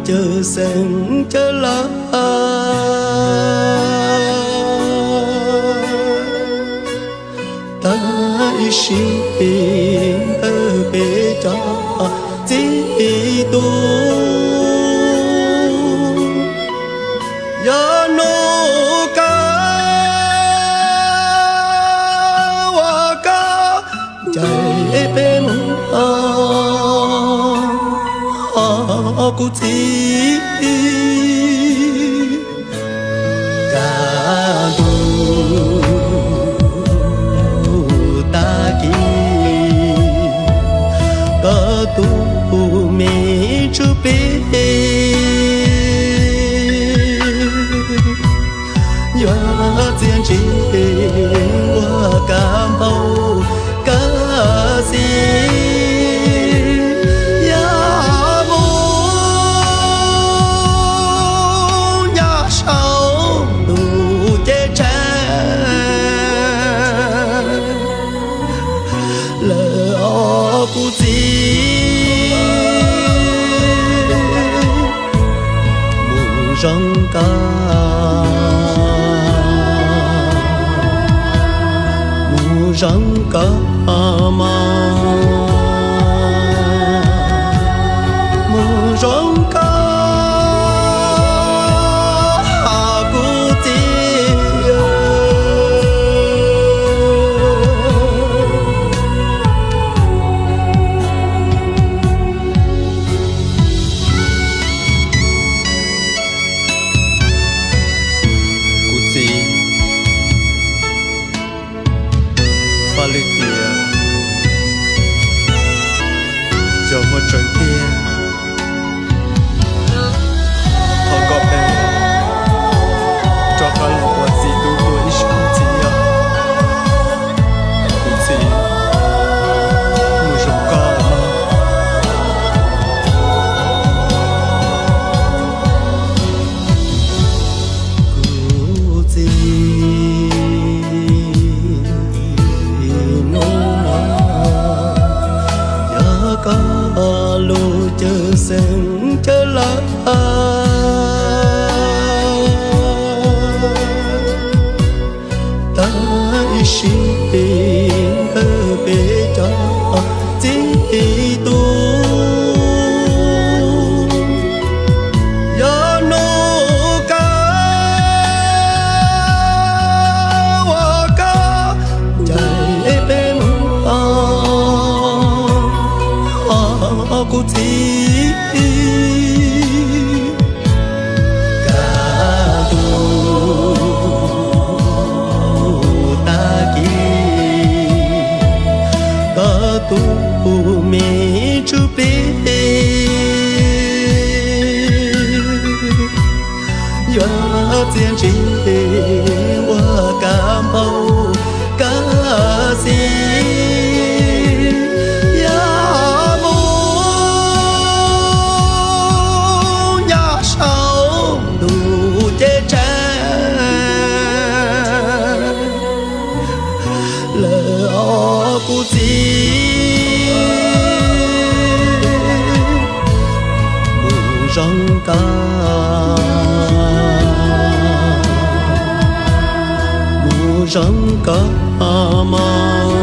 cawm seem cawm lawv, tab sis ntawm peb cov txiv tub, yog hnub kawg uas koj ncaim peb mus, kuv txiv. Kaj ntug tag kis, koj tus me ntsuj plig yuav txiaj ntsig ua kab npauj kab xis, yog mus nyob saum ntuj ceeb tsheej lawm os kuv txiv. Mus zoo koj, mus zoo koj mog, mus zoo koj kuv txiv. Kuv txiv, faj lwm tiam, yog muaj tseeb tiag, thov kom peb rov qab los ua txiv tub dua ib zaug ntxiv os. Kuv txiv, mus zoo koj mog. Kuv txiv, hnub no yog koj lub cawm seem cawm lawv, tab sis ntawm peb cov txiv tub, yog hnub kawg uas koj ncaim peb mus, kuv txiv. Kaj ntug tag kis, koj tus me ntsuj plig yuav txiaj ntsig ua kab npauj kab xis, yog mus nyob saum ntuj ceeb tsheej lawm os kuv txiv. Mus zoo koj, mus zoo koj mog.